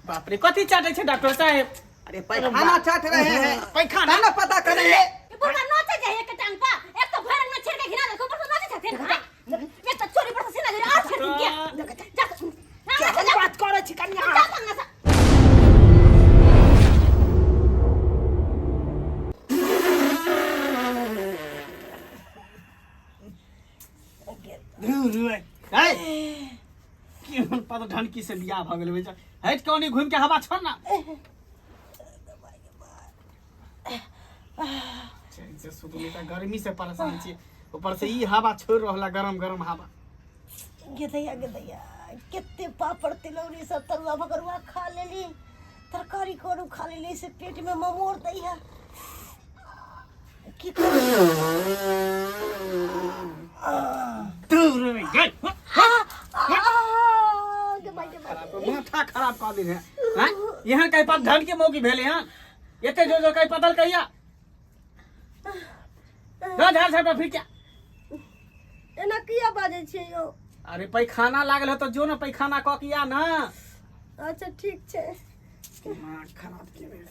बाप रे, कथी चाटे छै डॉक्टर साहेब? अरे, पैखाना चाट रहे हैं। पैखाना? ना पता करेंगे। ई बुढ़वा नोचे जाइए के टांग पा। एक तो भैरंग में छेड़ के घिना देखो, ऊपर से नोचे छथिन। एक तो चोरी पर से सीना जरे और छेड़ के जा जा। केहन बात करै छी कनिया? जा अंगना से। है केहन पद ढनकी से बियाह भऽ गेलै बेचा। हटि कऽ ओनी घुमि के हवा छोड़ ना। चैन से सुतली तऽ गर्मी से परेशान छी, ऊपर से ई हवा छोड़ि रहल गरम गरम हवा। गेदैया गेदैया, कते पापड़ तिलौरी सब तरुआ भगरुआ खा लेली, तरकारी करू खा लेली, से पेट में ममोर दैया। की करू? दूर रे गई। आ, गे माय गे माय। माथा खराब कऽ देने हैं। यहाँ कहीं पर धन के मौकी भेले हैं, एते जो जो कहीं पतल कहिया जा झाड़ झाड़ फिर क्या। एना किया बाजै छियै यौ? अरे, पैखाना लागल है तो जो ना पैखाना कऽ के आ ना। अच्छा, ठीक छै। दिमाग खराब के भेल।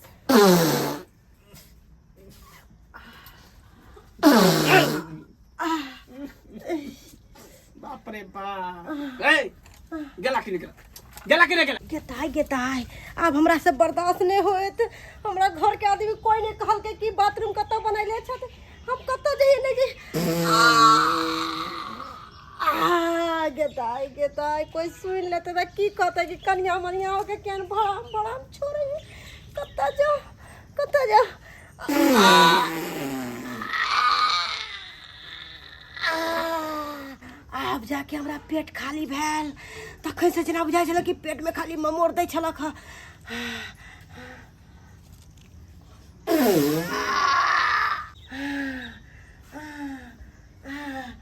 बाप रे बाप, ए गेला कि नहीं गेला? गेला कि नहीं गेला? गेताय गेताय, आब हमरा से बर्दाश्त नहि होत। हमरा घर के आदमी कोई नहि कहलकै कि बाथरूम कतऽ बनैले छथि। हम कतऽ जइयै? नहि जइयै। आ गेताय गेताय, कोई सुनि लेतै तऽ की कहतै कि कनिया मनिया होके केहन भड़ाम भड़ाम छोड़ै। कतऽ जाउ, कतऽ जाउ? आब जाके हमरा पेट खाली भेल। तखन से जेना बुझाइ छलै कि पेटमे खाली ममोर दै छलक हँ।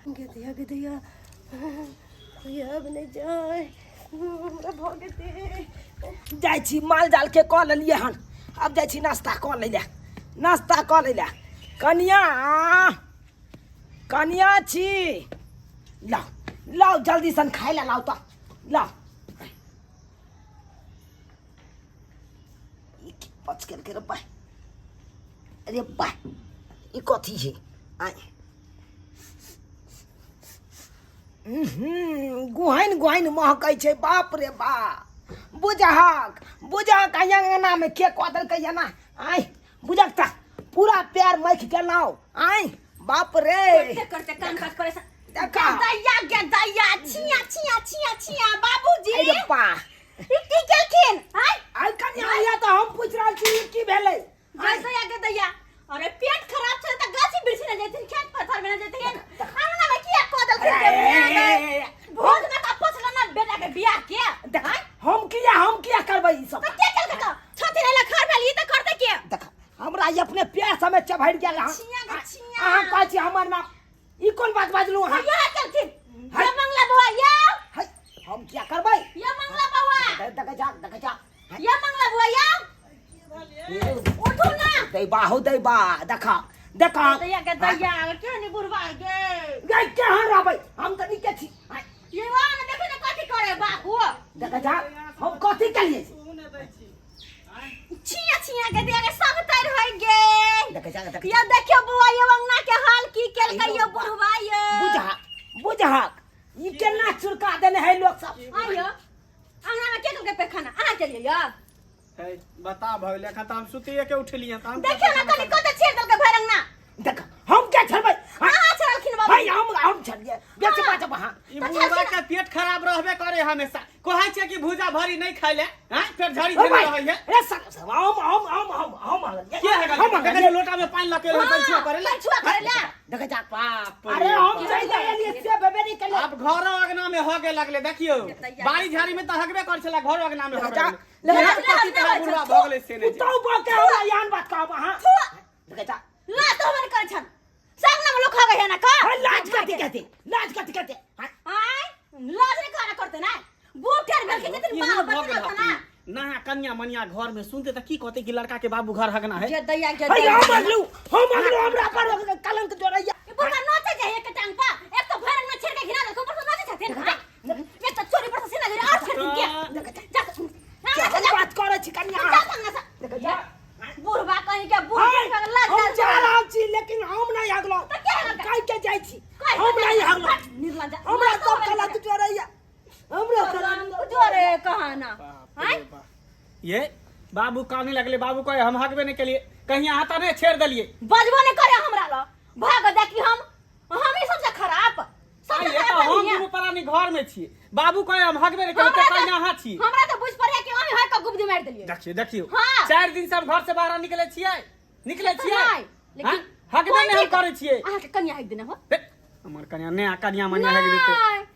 गेदैया गेदैया, अब नहि जाय, हमरा भऽ गेलै। जाइ छी, माल जाल के कऽ लेलियै हन, आब जाइ छी नाश्ता कऽ लै लए, नाश्ता कऽ लै लए। कनिया, कनिया छी, लाउ लाउ, जल्दी सन खाय लए लाउ तऽ लाउ। ई की पच केलकै रे बा? अरे बा, ई कथी है? आय, गुहाइन गुहाइन महकै छै। बाप रे बा, बुझहक बुझहक, अंगनामे के कऽ देलकै एना? आय बुझक तऽ पूरा पैर मखि गेलौ। आय बाप रे। करते करते काम काज परेशान। देखा। दैया गे दैया, छिया छिया छिया छिया, बाबूजी। अरे बा। ई की केलखिन आय? आइ कनिया आया तऽ हम पूछि रहल छी, ई की भेलै? दैया गे दैया, अरे पेट खराब छै त गाछी वृक्षी ने जेथिन, खेत पथार में ने जेथिन, अंगना में किया कऽ देलखिन? भोज में त पछल ना बेटा के बियाह के। देख, हम किया करबै ई सब? त के केलकै? त छथिन एला खर भेल, ई त करतै के? देख, हमरा ई अपने पैर समेत चभरि गेल हँ। छिया गे छिया। अहाँ कहै छी हमर नाम, ई कोन बात बाजलू अहाँ? या केलखिन ये मंगला बौआ या। है, हम किया करबै? ये मंगला बौआ। देख जा, देख जा। ये मंगला बुआ या, उठू ना। दैबा हो दैबा, देखा देखा। दैया के दैया, के नि बुढ़वा गे। गै, केहन रहबै? हम तऽ नीके छी। आय, ये वा ने देखो ने कथी करे बाबू। देख जा, हम कथी केलिए? छिया छिया के दैया के सब तर होय गे। देख जा, देख। ये देखियो बुआ, ये अंगना के हाल की केलकै ये बुढ़वा ये। बुझा बुझा, ई केना चुरका देने है लोग सब। आयो, अंगना में के केलकै पैखाना? अहाँ केलियै या? है, बता भऽ एखन तऽ हम सुतिए के उठलियै तऽ हम देखियो ना कनी कते छेड़ देलकै भरि अंगना। देख, हम क्या छेड़बै? अहाँ छेड़लखिन बाबू। है, हम छेड़िए बेच बाजब अहाँ। ई बुढ़वा के पेट खराब रहबे करे हमेशा। कहै छै कि भूजा भरी नहीं खाइ ले हैं, पेट झड़ी ओ झड़ी भाई, रहै है। रे सर सर, हम हम हम हम हम के है? हम देखै लोटा में पानि लके रहै, पंछुआ करे ले। पंछुआ करे ले। देख जा। बाप अरे, रे हम बाप। चलि गेलियै से भेबे नहि केलै। आब घर अंगना में हगे लगले। देखियो, बाड़ी झाड़ी में तऽ हगबे कर छला, घर अंगना में हगे जा, लगले। ले जा। पति तरह बुढ़वा भऽ गेलै से नहि। पुतहु बह के हमरा एहन बात कहब अहाँ? देख जा। ला तो हमर करे छन संग ना लोग खा गए ना का। है, लाज कथी कहते, लाज कथी कहते? हाँ, आय, लाज नहीं खाना करते ना, बूढ़ ठेर भेल के जतिन एहन बाल भऽ बच्चा गेल ना। हथिन। नया कन्या मनिया घर में सुनते तऽ की कहते कि लड़का के बाबू घर हगना है। जे दैया के है, हम अगलू, हम अगलू, हमरा पर कलंक जोड़ैया। बुढ़वा नोचे जाइए के टांग पा। एक तो भरंग में छेड़ के घिना देखो, ऊपर से नोचे छथिन। है कहाना। बाप रे बाप। ये बाबू काने लगले, बाबू कहे हम हकबे नहीं केलिए, कहीं अहाँ तऽ नहि छेड़ देलिए। बजबो नहीं करे हमरा ल भाग देखी हम हम ही सबसे खराब सबसे ये खराब तऽ हम आदमी है। दुनू प्राणी घर में छिए, बाबू कहे हम हकबे नहीं केलिए, हमरा तऽ कहीं अहाँ छिए। हमरा तऽ बुझ पड़े कि अहीं हक के गुब्दी मारि देलिए। देखियौ देखियौ, हाँ। 4 दिन से हम घर से बाहर निकले छिए, निकले छिए नहि, लेकिन हाँ? हकबे नहीं हम करै छिए। अहाँके कन्या हक देने हो। हे, हमर कन्या नया कन्या मनिया हक देते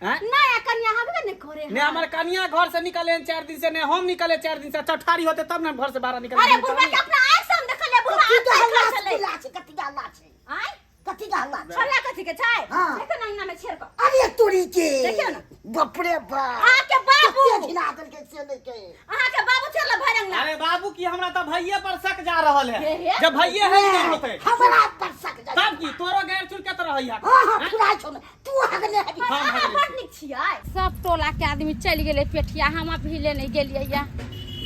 हैं? नया कन्या हकबे नहीं करे। ने हमर कन्या घर से निकले हन 4 दिन से, ने हम निकले 4 दिन से, चौठारी होते तब ने हम घर से बाहर निकले। अरे बुढ़वा के अपना आँख से हम देखलिए, बुढ़वा कथी आँख के हल्ला देखल छलै। चिल्ला छै? कथी के हल्ला छै? आँय? कथी के हल्ला छै? छल्ला कथी के छै? हाँ। देखो ना अंगना में छेड़ कऽ। अरे तोरी के देखियौ ना। बाप रे बाप, अहाँके बाबू। कते घिना देलकै से नहि के। अहाँके बाबू छेड़ल भरि अंगना। अरे बाबू की हमरा तो भैये पर शक जा रहल है। हे, हे। जब भैये है नहीं होते हमरा पर शक जा तब की तोरो गैर चुरकत रहै है। हां हां, पूरा छौ ने तू हगने हबी। हम अहाँ हगने बड़ नीक छियै। सब टोला के आदमी चलि गेलै पेठिया, हम अभी ले नहीं गेलियै या।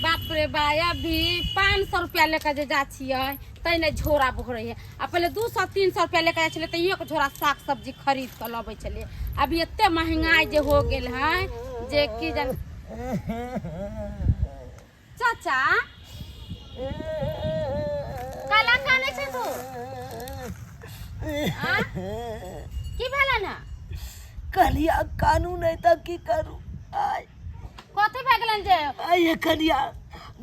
बाप रे बा, अभी 500 रुपया लेके जे जा छियै तै नहि झोरा भरै है। आ पहिले 200-300 रुपया लेके जाइ छलै तऽ एक झोरा साग सब्जी खरीद कऽ लबै छलियै। अभी एते महंगाई जे हो गेल है जे की जान। चाचा काला कानै छै तू? आ? की भेलै ना? कहलिया कानून नहीं तऽ की करू? आय कथी भए गेलनि जे? आय कहलिया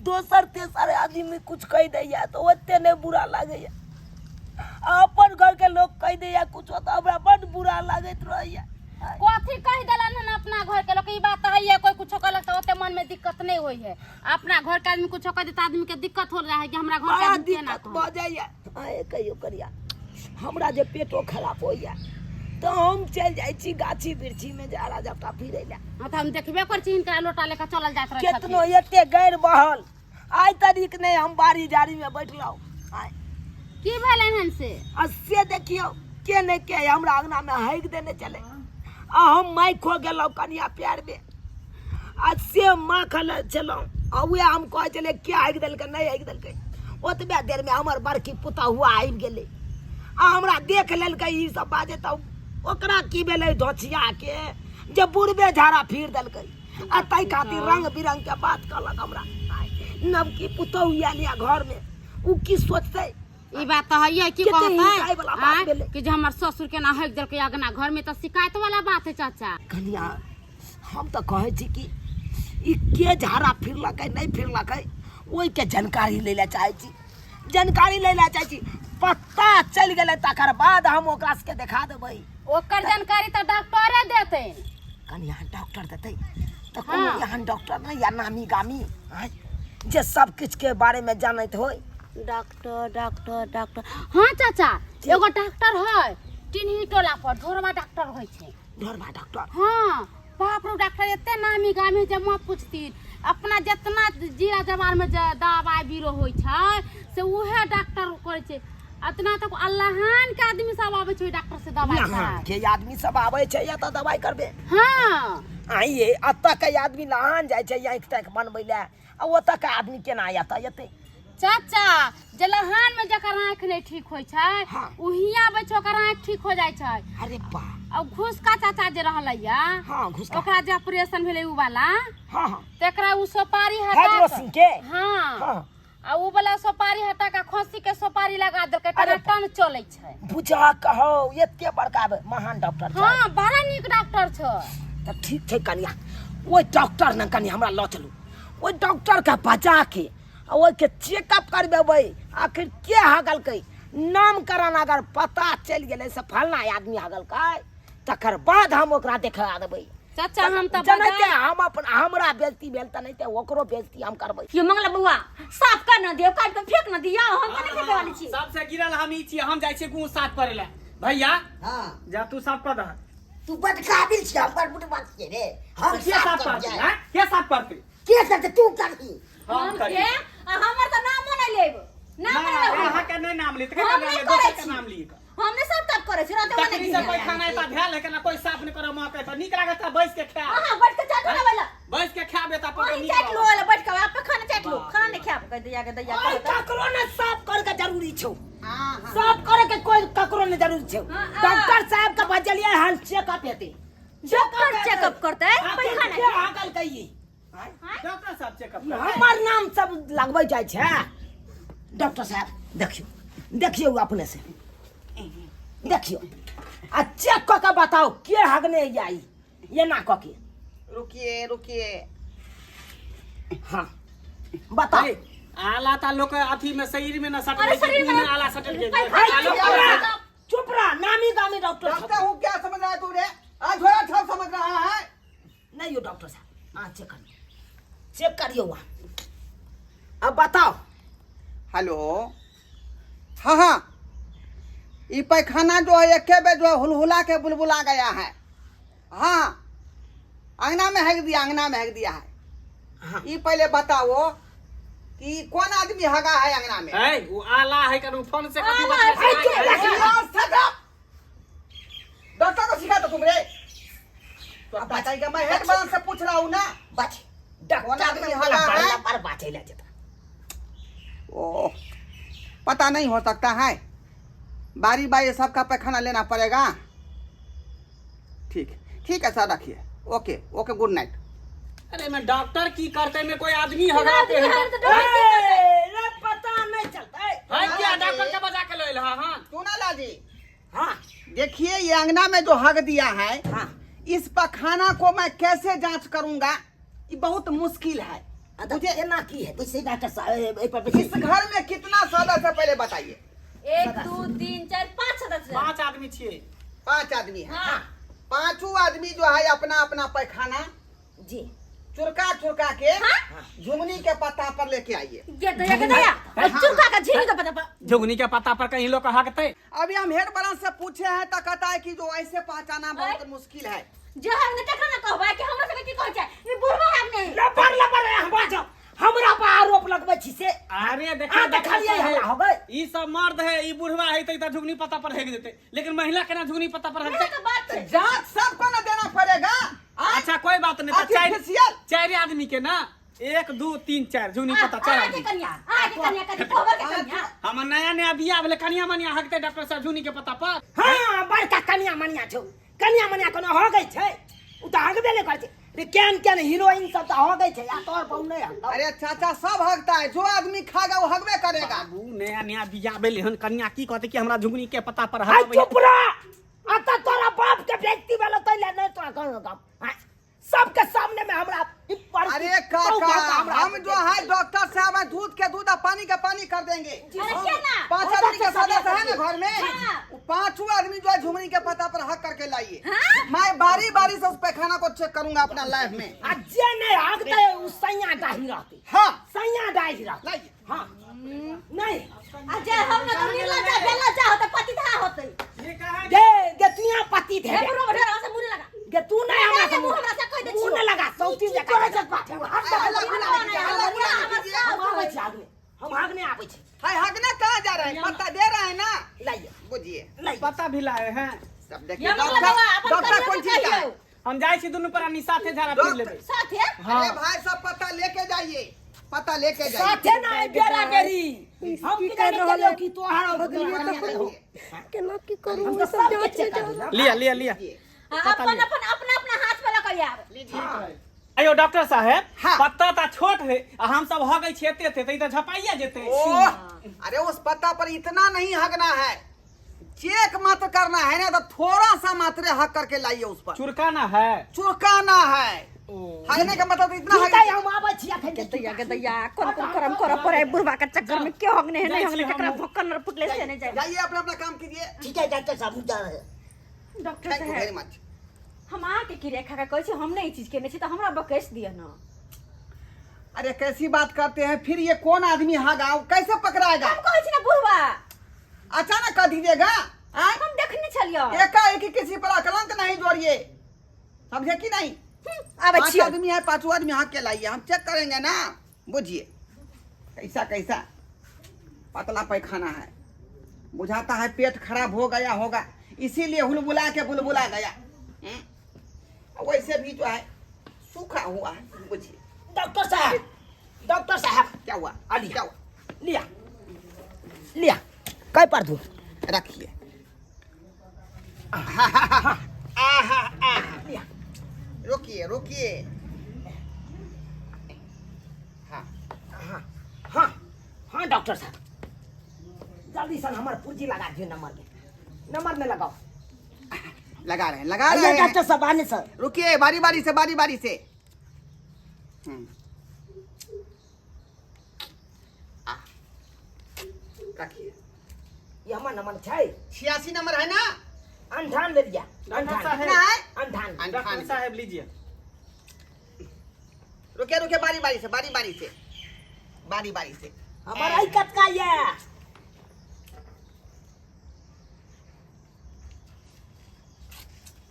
दोसर तेसर आदमी कुछ कहि दैया तऽ ओते नहि बुरा लागैया, आ अपन घर के लोग कहि दैया कुछ तऽ हमरा बड बुरा लागैत रहैया। कथी कहि देलन हन अपना घर के लोग? ई बात तऽ है, कोई कुछो कहलक तऽ ओते मन में दिक्कत नहीं होई है। अपना घर के आदमी कुछो कह दे तऽ आदमी के दिक्कत हो रहा है कि हमरा घर के बड़ा आदमी केना दिक्कत भऽ जाइया। आय कहियो करिया हमरा जे पेटो खराब होइया तऽ हम चलि जाइ छी गाछी वृक्षी में झाड़ा झपटा फिरै लए। हाँ, तऽ हम देखबे करै छी हिनका लोटा लेके चलल जाइत रहै केतनो छथिन। एते गैर बहल आइ तरीक नहि हम बाड़ी झाड़ी में बैठलहुँ। आइ की भेलै हन से? आ से देखियौ के नहि के हमरा अंगना में हगि देने छलै, आ हम माइक हो गेलहुँ कनिया प्यार में, आ से माखल छलहुँ, आ उएह हम कहै छलियै के हगि देलकै नहि हगि देलकै। ओतबे देर में हमर बड़की पुतहुआ आबि गेलै आ हमरा देख लेलकै ई सब बाजे, तऽ ओकरा की भेलै धोछिया के जे बुढ़बे झाड़ा फिर देलकै, आ ताहि खातिर रंग बिरंग के बात कहलक हमरा। नवकी पुतहु आयल यऽ घर में, उ की सोचतै? ई बात तऽ है की कते कहतै हिंसाइ वाला बात आँय? भेलै। कि जे हमर ससुर केना हगि देलकै अगना घर में, तऽ शिकायत वाला बात है चाचा। कनिया हम तऽ कहै छी कि ई के झाड़ा फिरलकै नहि फिरलकै ओहिके जानकारी लै लए चाहै छी, जानकारी लै लए चाहै छी। पता चलि गेलै तकर बाद हम ओकरा सबके देखा देबै। ओकर जानकारी तऽ डॉक्टरे देतै। कनिया डॉक्टर देतै तऽ कोनो हाँ। एहन डॉक्टर नहि या नामी गामी आँय, जे सब किछुके बारेमे जानैत होय। डॉक्टर डॉक्टर डॉक्टर, हाँ चाचा एगो डॉक्टर है टिन्ही टोला पर, ढोरवा डॉक्टर होइ छै। ढोरबा डॉक्टर? हाँ, बाप रे डॉक्टर एते नामी गामी जे मत पूछती। अपना जितना जिला जवार में जे दवाई बीरो होइ छै से उहे डॉक्टर करै छै। अतना तक अल्लाहन के आदमी सब आबै छै ओहि डॉक्टर से दवाई यहाँ कराय। के आदमी सब आबै छै या तऽ दवाई करबे। हाँ। आइए एतऽ के आदमी लहान जाइ छै आँखि ताँखि बनबै लए, आ ओतऽ के आदमी केना एतऽ एतै? चाचा जे लहान में जकर आँखि नहीं ठीक होइ छै हाँ। उ हियाँ आबै छै, ओकर आँखि ठीक हो जाइ छै। अरे बा। आ घुसका चाचा जे रहलै या, हाँ, घुसका। ओकरा जे ऑपरेशन भेलै उ वाला, हाँ, हाँ। तेकरा उ सोपारी हटा हाइड्रोसिन के? हाँ। हाँ। आ उ वाला सोपारी हटा के खसी के सोपारी लगा देलकै, अरे टनाटन चलै छै। बुझा कहो एते बड़का महान डॉक्टर छै। हाँ, बड़ा नीक डॉक्टर छै। तऽ ठीक छै कनिया, ओहि डॉक्टर ने कनि हमरा लऽ चलू, ओहि डॉक्टर के बजा के आ ओहिके चेकअप करबेबै, आखिर के हगलकै नामकरण अगर पता चलि गेलै से फलना आदमी हगलकै, तकर बाद हम ओकरा देखा देबै। चाचा हम तऽ जनैते हम अपन हमरा बेइज्जती भेल तऽ नहि ओकरो बेइज्जती हम करबै। यो मंगला बौआ साफ कर न दियो, काट के फेंक न दियो, हम तऽ नहि फेंके वाली छी। सबसे गिरल हम ई छी, हम जाइ छी गुँ साफ करे लए। भैया हाँ। जा तू साफ कर दह। तू बड काबिल छी, हम बड बुढ़बा छियै रे। हम के साफ करबै। करतै? हैं? के साफ करतै? के करतै? तू करही। हम हम करी। के आ हमर तऽ नामो नहि लेब, नामो ना, नहि लेब। अहाँ के नहि नाम लेत, हम केकर नाम नहि लेब? करै दोसर के छी। नाम लिख। हम नहि सब तब करै छी, राते तखनी नहि से पैखाना एता भेल है केना कोई साफ नहि करऽ माँ के, तऽ नीक लागत तऽ बैस के खायब। अहाँ बैठ के चाटू ना वाला। बैस के खायब एता पर अहीं नीक चाटि लो लागत। वाला, बैठ के आप खाना चाटि लो, खाना नहि खायब कह दैया के दैया ओए, के। ककरो ने साफ करे के जरूरी छौ। हाँ, हाँ। साफ करे के कोई ककरो ने जरूरी छौ। हाँ, हाँ। डॉक्टर साहब के बजलिए हन चेकअप हेतै। डॉक्टर चेकअप करतै आखिर पैखाना के हगलकै ई? डॉक्टर साहब चेकअप हमर नाम सब लगबै जाइ छै। डॉक्टर साहब देखियौ, देखियौ अपने से देखियौ आ चेक कऽ के बताउ के हगने आई एना कऽ के। रुकिए रुकिए। हाँ बताउ। अरे, आला ता लोक अथी में शरीर में न सटल अरे छै, शरीर में मुँह में आला सटल के पैखाना आलो में आला। रह, चुप रह, नामी गामी डॉक्टर डॉक्टर हूँ क्या समझ रहा है तू रे? आज झोला छाप समझ रहा है? नहीं यो डॉक्टर साहब, हाँ चेक करियो, चेक करियो वहाँ। अब बताओ। हेलो, हाँ हाँ, ये पैखाना जो है एक बेर जो है हुलहुला के बुलबुला गया है। हाँ अंगना में हक दिया, अंगना में हक दिया है। हाँ। ये पहले बताओ कि कौन आदमी हगा है अंगना में? है वो आला है करू फोन से कथी आला बतबै है, छै? चुप रह। यार, shut up! Doctor को सिखा तो तुम रे। तो अब बताइए, मैं हेड बॉस से पूछ रहा हूँ ना। बच कौन डॉक्टर आदमी में हगा है? पर बाचे ले जेता। ओ पता नहीं हो सकता है, बारी बारी सबका पैखाना लेना पड़ेगा। ठीक ठीक है सर, रखिए। Okay okay, good night. अरे मैं डॉक्टर की करते में कोई आदमी हगाते आदमी है। हगाते तो डॉक्टर की करते? ए, रे पता नहीं चलता है। है क्या डॉक्टर के बजा के लइल? हां हां चुनाला जी। हाँ देखिए ये अंगना में जो हग दिया है, हाँ इस पखाना को मैं कैसे जांच करूंगा, ये बहुत मुश्किल है। मुझे एना की है तो डॉक्टर साहब ए पर बेसी। इस घर में कितना सदस्य है पहले बताइए। 1 2 3 4 5 सदस्य। 5 आदमी छिए। 5 आदमी है। हाँ। पांचों आदमी जो है अपना अपना पैखाना जी चुरका चुरका के हाँ? झुमनी के पत्ता पर लेके आइए। गे दया, गे दया। और चुरका का झिंग के पत्ता पर। झुगनी के पत्ता पर कहीं लोग हकते। अभी हम हेड ब्रांच से पूछे हैं तो कहता है कि जो ऐसे पहचाना बहुत मुश्किल है। जो हम ने तखन न कहबा कि हमरा सबके की कहै छै, ई बुढ़बा हम नहीं। लबर लबर है, हम बाजो। हमरा पर आरोप लगबै छी से। अरे देखा आ, देखलियै हमरा हो गए। ई सब मर्द है, ई बुढ़वा है त झुगनी पत्ता पर हेग देते, लेकिन महिला केना झुगनी पत्ता पर इहे हेगते? तो बात छै। जांच सबको न देना पड़ेगा। अच्छा कोई बात नहीं, तो आर्टिफिशियल। चार आदमी के ना 1 2 3 4 झुगनी पत्ता 4 आगे आदमी। कन्या, आगे कन्या, कथी कोबर के कन्या। हम नया नया बियाह भेलै, कनिया मनिया हकते डॉक्टर साहब झुगनी के पत्ता पर। हाँ बड़का कनिया मनिया छौ, कनिया मनिया कोनो हो गई छै, उ त हगबे नै करै छै रे। केहन केहन हीरोइन सब त हो गई छै, या तोर बहु नै हगतौ। अरे चाचा सब हगता है, जो आदमी खाएगा वो हगबे करेगा। बाबू नया नया बियाह भेलै हन, कनिया की कहते कि हमरा झुगनी के पत्ता पर हाय हगबै। चुप रह, अत तोरा बाप के बेइज्जती भेलो तै ले नै तोरा कहलौ गप। हाँ, सबके सामने में हमरा ई पर अरे बहु काका, बाप हमरा हम जो है डॉक्टर साहब है, दूध के दूध और पानी का पानी कर देंगे। अरे क्या ना? 5 आदमी के सदस्य है ना घर में, हाँ। वो 5 आदमी जो है झुमरी के पत्ता पर हक करके लाइए। हाँ? मैं बारी बारी से उस पैखाना को चेक करूंगा अपना लाइफ में। आ जे नहीं हकते उ सैया डाही रहते। हाँ। सैया डाही रहते। लाइए। हाँ। नहीं। आ जे हम ना तो निर्लज्जा बेलज्जा होते, पतिता होते। ये कहाँ गे गे तू यहाँ पति थे। हे बुढ़वा ढेर से मुँह लगा। गे तू नहीं हमरा से मुँह हमरा से कह दे मुँह छियो। न लगा, सौती की जका करै छै बापू? हट जा, हल्ला गुल्ला हल्ला कीजिए, हल्ला गुल्ला हल्ला कीजिए। हम आबै छी आगने, हम आगने आबै छी। हाय हगने कहाँ जा रहे हैं? पत्ता दे रहे हैं ना। लाइए। बुझिए। लाइए। पत्ता भी लाए हैं। सब देखिए, ये डॉक्टर मतलब अपन डॉक्टर कन्या कौन के चीज का है? कहियो। हम जाए छी दुनू प्राणी साथे झाड़ा फिर लेबै। साथे? हाँ। अरे भाई सब पत्ता लेके जाइए, पत्ता लेके जाइए। साथे ना है बेरा बेरी। हम की की कर जाने रहल गेलियौ है? कि तोहार और भगलियै कन्या तखन के हो। केना की करू? हम तऽ सब सबके जांच चेक में कर जाओ। लिया लिया लिया। हाँ, अपन अपन अपना अपना हाथ पे लगा आब। अयो डॉक्टर साहेब, हाँ। पत्ता ता छोट है आ हम सब हगै छी एते एते, त ई त झपाइया जेतै। ओह, अरे उस पत्ता पर इतना नहीं हगना है, चेक मात्र करना है ना, तो थोड़ा सा मात्र हक करके लाइए उस पर। चुरकाना है। चुरकाना है। ओ। हगने का मतलब इतना ठीक है, हग- हम आबै छी अखन। दैया के दैया, कोन कोन करम करऽ पड़े बुढ़वा के चक्कर में, क्यों हगने है नहीं जाइ हगने, छी केकरा हमहूँ। भक्कन न फुटले से नहीं जाए। जाइए अपना अपना काम कीजिए। ठीक है डॉक्टर साहब, हम जा रहे हैं। डॉक्टर thank you साहब वेरी मच। हम अहाँके किरे खा के कहै छी हम नहीं ई चीज केने छी, तऽ हमरा बकैस दिअ ना। अरे कैसी बात करते हैं, फिर ये कौन आदमी हगा, वो कैसे पकड़ाएगा? हम कहै छी ना बुढ़वा। अचानक कह दीजिएगा। आय? हम देखने छलियै। एकाएक किसी पर कलंक नहीं जोड़िए, समझे कि नहीं? आबै 5 छियै। आदमी है, 5 आदमी हक के लाइए, हम चेक करेंगे ना। बुझिए कैसा कैसा पतला पैखाना है, बुझाता है पेट खराब हो गया होगा, इसीलिए हुलबुला के बुलबुला गया। वैसे भी जो है सूखा हुआ है। बुझिए डॉक्टर साहब, डॉक्टर साहब। क्या हुआ? आ लिया। क्या हुआ? लिया लिया, कई पर दू रखिए। आहा, आहा। लिया। रुकिए रुकिए। हाँ। हाँ हाँ हाँ डॉक्टर साहब, जल्दी से हमर पुर्जी लगा दियो नंबर में, नंबर में लगाओ। लगा रहे हैं, लगा आइए रहे हैं। डॉक्टर साहब, आने सर। रुकिए, बारी बारी से, बारी बारी से। आ, रखिए। ये हमर नंबर छै। 86 नंबर है ना? 98 लिया। डॉक्टर 98। साहब। कितना है? 98। डॉक्टर साहब लीजिए। रुकिए रुकिए, बारी बारी से, बारी बारी से, बारी बारी से। हमारा ही कटका ये।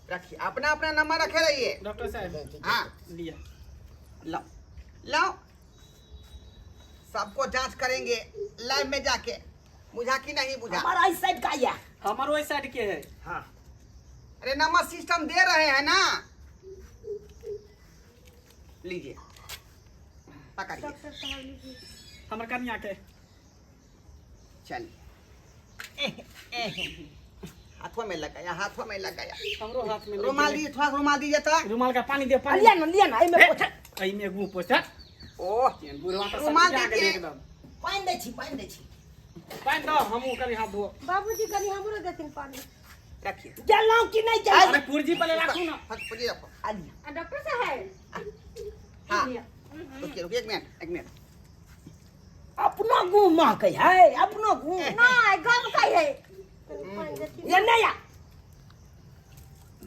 रखिए, अपना अपना नंबर रखे रहिए। डॉक्टर साहब हाँ लिया। लाओ लाओ, सबको जांच करेंगे लाइव में जाके, बुझा कि नहीं बुझा। हमारा इस साइड का ये। हमारो इस साइड के है। हाँ। अरे नंबर सिस्टम दे रहे हैं ना, लीजिए पकड़िए। डॉक्टर साहब लीजिए। हमर कन्या के। चलिए, हाथों में लगाया, हाथों में लगाया। हमरो हाथ में लग रुमाल गेलै। दीजिए, थोड़ा रुमाल दीजिए तो। रुमाल का पानी दे, पानी। लिया ना, लिया ना, एमे पोछा। एमे मुंह पोछा। ओह, बुढ़वा तो रुमाल सब दीजिए। एकदम। पानि दै छी, पानि दै छी। पानि दो, हमहूँ कनी हाथ धो। बाबूजी कनी हमरो देथिन पानी। रखिए। गेलहुँ कि नहीं गेलहुँ? अरे पुर्जी पहले राखू ना। हाँ, पुर्जी रखो। आ लिया। आ डॉक्टर साहब। हाँ। रुकिए, रुकिए, एक मिनट, एक मिनट। अपनो गुह महकै है, अपनो गुह। नहीं, गम कै है। कनी पानि देथिन। ये नहीं आ।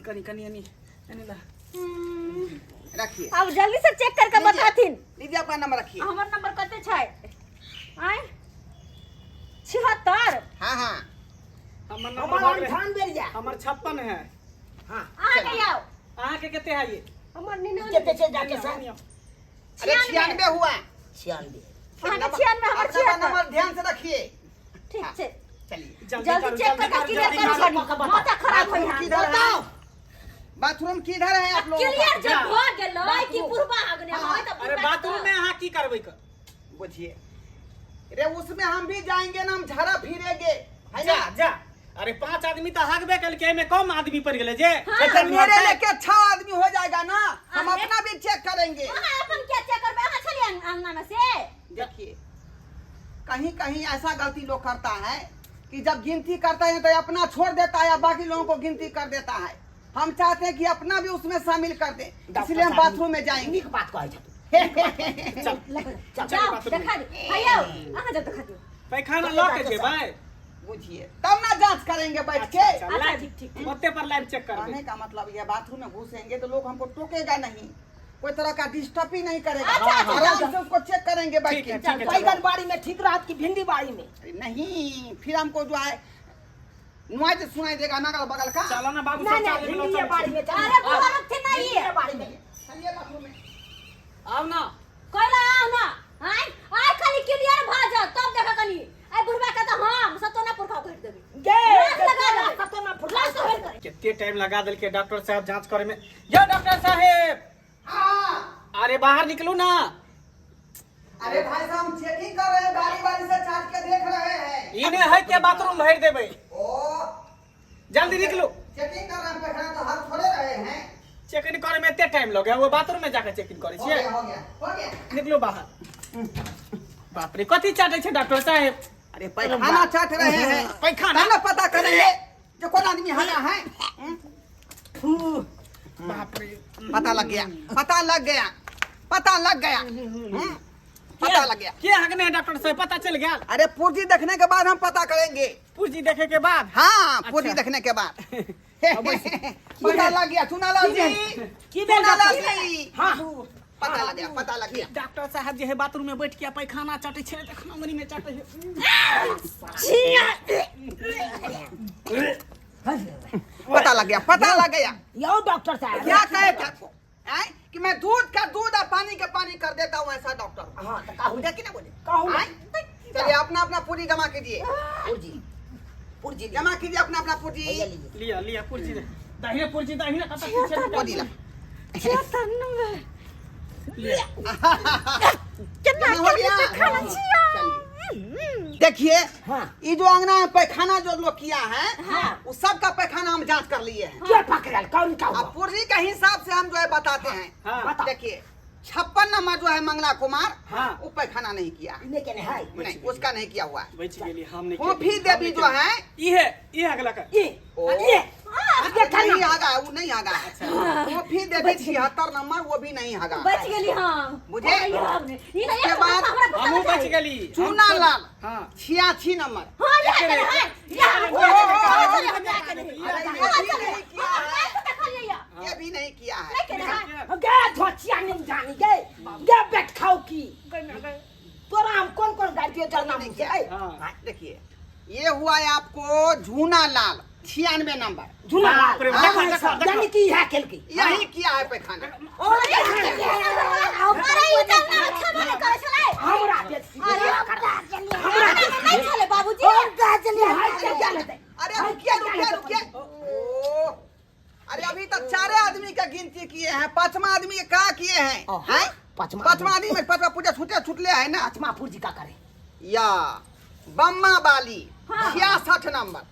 कनी कनी एनी एनी ला। रखिए। अब जल्दी से चेक करके लीजिए। बताथिन। लीजिए अपना नंबर रखिए। हमर नंबर कते छै? आय 76। हाँ हाँ। हमर नंबर हमर भऽ गेलै। 98 या। हमर 56 है। हाँ। अहाँ के आउ। अहाँ के कते है ये? हमर 99। कते छै डॉक्टर साहब? अरे 96 हुआ। 96। अहाँ के 96, हमर अपना 76। नंबर ध्यान से रखिए। ठीक छै। चलिए जल्दी चेक करके क्लियर करू कनी। माथा खराब होई है। किधर है? बाथरूम किधर है आप लोगों का? क्लियर जब भ गेलै कि बुढ़बा अगने होय त अरे बाथरूम में अहाँ की करबै क? बुझिए रे, उसमें हम भी जाएंगे ना, हम झाड़ा फिरेंगे है जा ना। जा। अरे 5 आदमी तो हगबे कल के, एमे कम आदमी पड़ गेलै जे। हाँ। तो मेरे लेके 6 आदमी हो जाएगा ना, हम अरे। अपना भी चेक करेंगे। अहाँ अपन क्या चेक करबै? अहाँ छलियै अंगना में से? देखिए कहीं कहीं ऐसा गलती लोग करता है कि जब गिनती करता है तो अपना छोड़ देता है, बाकी लोगों को गिनती कर देता है। हम चाहते हैं कि अपना भी उसमें शामिल कर दें, इसलिए हम बाथरूम में जाएंगे। नीक बात कहै छथु। चल चल जाओ देखा दे भैया, अहाँ जब देखा दियौ। पैखाना लऽ के जेबै। बुझिए तब ना जांच करेंगे बैठ के। अच्छा, ठीक, ठीक। ओते पर लाइव चेक करबै। कहने का मतलब यह, बाथरूम में घुसेंगे तो लोग हमको टोकेगा नहीं, कोई तरह का डिस्टर्ब ही नहीं करेगा। अच्छा, अच्छा, आराम से उसको चेक करेंगे बैठ ठीक के। है, ठीक है, चलो। बैगन बाड़ी में ठीक रहत कि भिंडी बाड़ी में? नहीं, फिर हमको जो है नॉइज सुनाई देगा ना अगल बगल का। चलो ना बाबू, नहीं सब नहीं, चल भिंडी चलो। बाड़ी में चल। अरे बुढ़वा रखते नहीं भिंडी है। बाड़ी में। चलिए बाथरूम में। आउ ना। कोइला आउ ना। आय आय खाली क्लियर भ जाओ तब देखा कनी। आय बुढ़वा के तो हम सतोना पुरखा घट देबे। गे लाश लगा देबै। सतोना पुरखा। लाश होइल करे। कितने टाइम लगा देलके डॉक्टर साहब जांच करे में। यो डॉक्टर साहब। हाँ। अरे बाहर निकलू ना। अरे भाई साहब हम चेकिंग कर रहे हैं, बारी बारी से चाट के देख रहे हैं। इने है के बाथरूम भर देबै। ओ जल्दी निकलू। चेकिंग कर रहे हैं, पैखाना तो हाथ थोड़े रहे हैं। चेकिंग करे में एते टाइम लगे, वो बाथरूम में जाके चेकिंग करे हो छियै। गया, हो गया, हो गया। निकलू बाहर। बाप रे, कथी चाटे छै डॉक्टर साहब? अरे पैखाना चाट रहे हैं। पैखाना? ना पता करेंगे जो कौन आदमी हगा है। बाप रे, पता लग गया, पता लग गया, पता लग गया, पता लग गया। के हगने है डॉक्टर साहब, पता चल गया? अरे पुर्जी देखने के बाद हम पता करेंगे। पुर्जी देखे के बाद? हाँ, पुर्जी देखने के बाद पता लग गया। चुनालाल जी, चुनालाल जी, हाँ पता लग गया, पता लग गया। डॉक्टर साहब जे है बाथरूम में बैठ के पैखाना चाटे छे, देखना मनी में चाटे है। पता लग गया, पता लग गया। यो डॉक्टर साहब क्या कहे क्या आए कि मैं दूध का दूध और पानी का पानी कर देता हूँ, ऐसा डॉक्टर। हाँ तो कहू क्या कि ना बोले, कहू आए? चलिए अपना अपना पूरी जमा कीजिए, पुर्जी पुर्जी जमा कीजिए अपना अपना पूंजी। भैया लीजिए। लिया लिया पुर्जी दे। दाहिने पुर्जी, दाहिने कता पीछे पूंजी ला। केना हो गया? खाना छिया। चलिए देखिए, हाँ। ये जो अंगना में पैखाना जो लोग किया है, हाँ। उस सब का पैखाना हम जांच कर लिए हैं। के पकड़ल कौन का अब पुर्जी के हिसाब से हम जो है बताते हैं। हाँ। देखिए 56 नंबर जो है मंगला कुमार, हाँ। वो पैखाना नहीं किया। इने केने है। नहीं, उसका नहीं किया हुआ है। बचि गेली हम नहीं। फोफी देवी जो है इहे इहे अगला का ई ओ। ये ये नहीं आगा, वो नहीं आगा। फोफी देवी 76 नंबर, वो भी नहीं आगा। बच गेली हम। बुझे? ई नहीं। उसके बाद हमहूँ बचि गेली। चूना लाल हाँ। 86 नंबर। हां, ये करे है ये हम। ओ, ओ, ओ, अरे ये भी नहीं किया है, ये भी नहीं किया है। गे धोचिया नहीं जानी गे गे बैठ खाओ की तोरा हम कौन कौन गाड़ी दियो चलना मुझे। हाँ। देखिए ये हुआ है आपको झूना लाल 96 नंबर। झूना लाल। बाप रे, देखो, देखो, देखो। यानी कि है खेल की यही किया है पैखाना। अरे ई त ना खेबो नहीं करे छलै। हमरा बेसी अरे हमरा नहीं छलै बाबूजी। हमरा अरे रुकिए रुकिए रुकिए। ओ, अरे अभी तक चारे आदमी का गिनती किए हैं, पांचवा आदमी के का किए हैं? ओ, हैं? पांचवा। पांचवा आदमी में पांचवा पूजा छूटे छूटले है ना। पांचवा पुरजी का करे या बम्मा बाली 66 नंबर,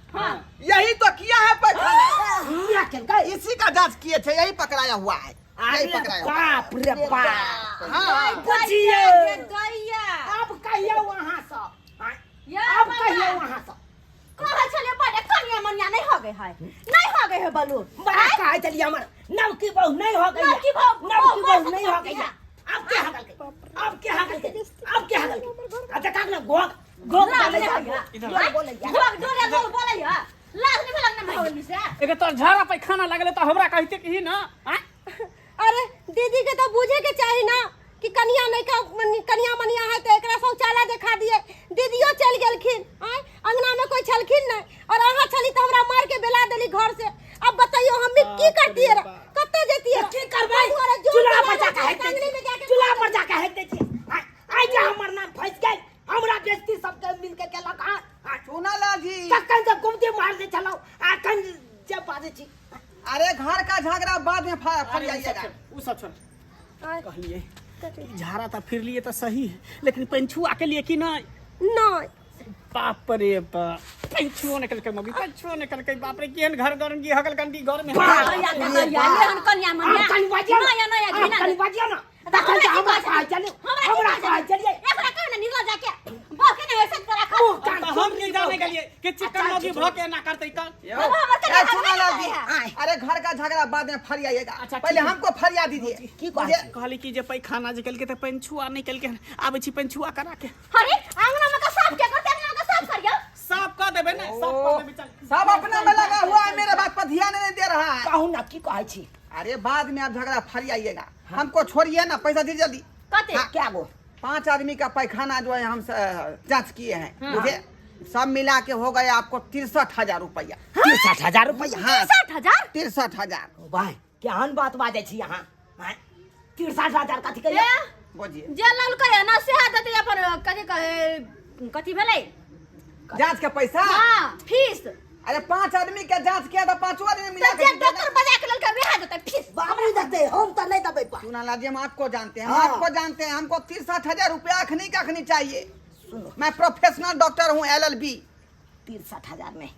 यही तो किया है पैखाना। ये खेल का इसी का जांच किए थे, यही पकड़ाया हुआ है, यही अरे पकड़ाया हुआ है। बाप रे बाप। हाँ हाँ। बुझिए गैया अब कहियो वहां से या अब बाबा। कहियो वहां से कहै छलै बड़े कनिया मनिया नहीं हो गए है, नहीं हो गए है बलू। बड़ा कहै छलियै हमर नवकी बहू नहीं हो गई, नवकी बहू- नवकी बहू बहू नहीं हो गई। अब के हगल के, अब के हगल के, अब के हगल के अच्छा काक ना गोग गोग लाज बोले नहीं जा होइया। गोग बोले जा। गोग डोरे गोग बोलै है, लाज नहीं भेलक ना भाई से। एके तोर झाड़ा पैखाना लागले त हमरा कहते कि ना आँ? अरे दीदी के तो बुझे के चाही ना कि कनिया नहीं का कनिया मनिया है तो एकरा शौचालय देखा दिए। दीदियो चल गेलखिन, आय अंगना में कोई छलखिन नहीं और अहाँ छली तो हमरा मार के बेला देली घर से। अब बताइयो हम की करतिए रे, कत्ते जतिए? की करबै? चूल्हा पर जाके हेक दै छियै, चूल्हा पर जाके हेक दै छियै। आइ आइ जे हमर नाम फंसि गेल, हमरा बेइज्जती सबके मिल के केलक। हँ चूना लाल जी तखन से गुमती मार दै छलहुँ, अखन जे बाजै छी। अरे घर का झगड़ा बाद में अरे उ सब फरियाइएगा। छोड़, उ सब छोड़। कहलिए झाड़ा त फिर लिए त सही है, लेकिन पंछुआ के लिए कि नहीं? नहीं। बाप रे बाप, पंछुओ निकल के मगी, पंछुओ निकल के। बाप रे, केहन घर गरंगी हगल गंदी घर में। गैया गैया एहन कनिया मनिया आब कनि बाजियौ नया नया आब घिना कनि बाजियौ ना तखन से हमरा कहै छलियै, हमरा कहै छलियै। एकरा कहे ना निकल जाके बह के नहीं ऐसे करा खा। मुँह कान त हम की जाने गेलिए कि चिकन मगी भ के ना करतै कल। यो। अब हमर ए, कनिया चूना लाल जी, है। अरे घर का झगड़ा बाद में फरियाइएगा, अच्छा, पहले ठीक है। हमको फरिया दीजिए। की कहै मुझे- छी? कहली कि जे पैखाना जे केलकै त पंछुआ नहीं केलकै, आबै छी पंछुआ करा के। अरे अंगना में का साफ के करते, अंगना का साफ करियो। साफ कऽ देबै ने, साफ कऽ देबै, चल। सब अपना में लगा हुआ है, मेरे बात पर ध्यान नहीं दे रहा है। कहू ना की कहै छी? अरे बाद में आप झगड़ा फरियाइएगा, हमको छोड़िए ना, पैसा दीजिए जल्दी। कते? हाँ। क्या गो? 5 आदमी का पैखाना जो है हम जांच किए हैं, मुझे सब मिला के हो गया आपको 63,000 रुपया। 63,000 रुपया? हाँ। 63,000? 63,000। भाई केहन बात बाजै छी अहाँ? 63,000 कथी कहियो? ए, बोलिए। जे ललकै है ना सेहा देतै अपन कथी कहे कथी भेलै जांच का पैसा? हां, फीस। अरे 5 आदमी के जांच किया तो 5 आदमी मिला त के जे दीजिए ना। डॉक्टर बजा के ललकै वएह देतै फीस। बाबू देतै, हम तऽ नहि देबै पा। चूना लाल जी, हम आपको जानते हैं, हम हाँ। आपको जानते हैं, हमको 63,000 रुपया अखनी का अखनी चाहिए। सुनो। मैं प्रोफेशनल डॉक्टर हूँ, LLB। 63,000 नहि,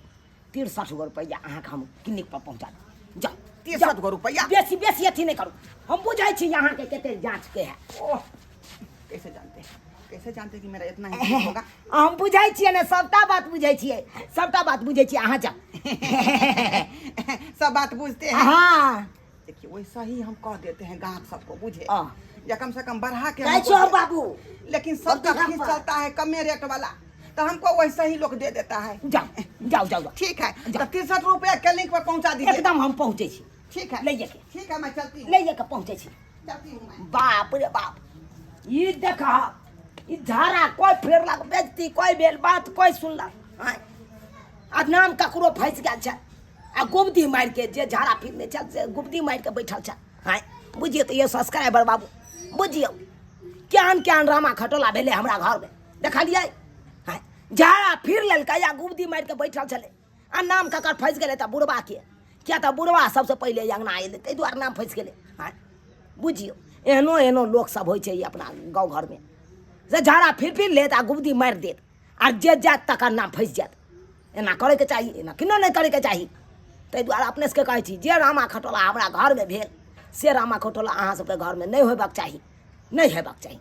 63 गो रुपैआ अहाँके हम क्लिनिक पर पहुँचा देब। जाउ। 63 गो रुपया? बेसी बेसी अथी नहि करू, हम बुझै छी अहाँके कते जाँच के है। ओह, कैसे जानते हैं, कैसे जानते हैं कि मेरा इतना ही फीस होगा? हम बुझै छियै ने, सबटा बात बुझै छियै, सबटा बात बुझै छियै, अहाँ जाउ। सब बात बुझते हैं। हाँ। देखिए वैसा ही हम कह देते हैं गाहक सबको, बुझे हाँ। या कम से कम बढ़ा के जाइ हमको छियौ दे। बाबू। लेकिन सबका और फीस पर। चलता है कमे रेट वाला, तो हमको वैसा ही लोग दे देता है। जाउ जाउ जाउ जाउ। ठीक है, तो 63 रुपया क्लिनिक पर पहुंचा दीजिए। एकदम हम पहुँचै छी। ठीक है, लैये के। ठीक है, मैं चलती हूँ। लैये के पहुँचै छी। चलती हूँ मैं। बाप रे बाप, ई देख ई झाड़ा कोइ फेरलक बेजती, कोइ भेल बात, कोइ सुनलक। आँय, आ नाम ककरो फँसि गेल छै आ गुबदी मारि के जे झाड़ा फिरने छल से गुबदी मारि के बैठल छै। आँय बुझियौ तऽ यौ सब्सक्राइबर बाबू, बुझियौ केहन केहन रामा खटोला भेलै हमरा घरमे, देखलियै? आँय झाड़ा फिर लेलकै आ गुबदी मारि के बैठल छलै आ नाम ककर फँसि गेलै तऽ बुढ़बाके, किया तऽ बुढ़बा सबसँ पहिले अङ्गना अयलै ताहि दुआरे नाम फँसि गेलै। आँय बुझियौ एहनो एहनो लोकसभ होइ छै ई अपना गाँव घरमे से झाड़ा फिर फिर लेत आ गुबदी मारि देत आ जे जायत तकर नाम फँसि जायत। एना करैके चाही? एना किनो नहि करैके चाही। ताहि दुआरे अपने सबके कहै छी जे रामा खटोला हमरा घरमे भेल से रामा खटोला अहाँ सबके घरमे नहि होयबाक चाही। नहि हेबाक चाही।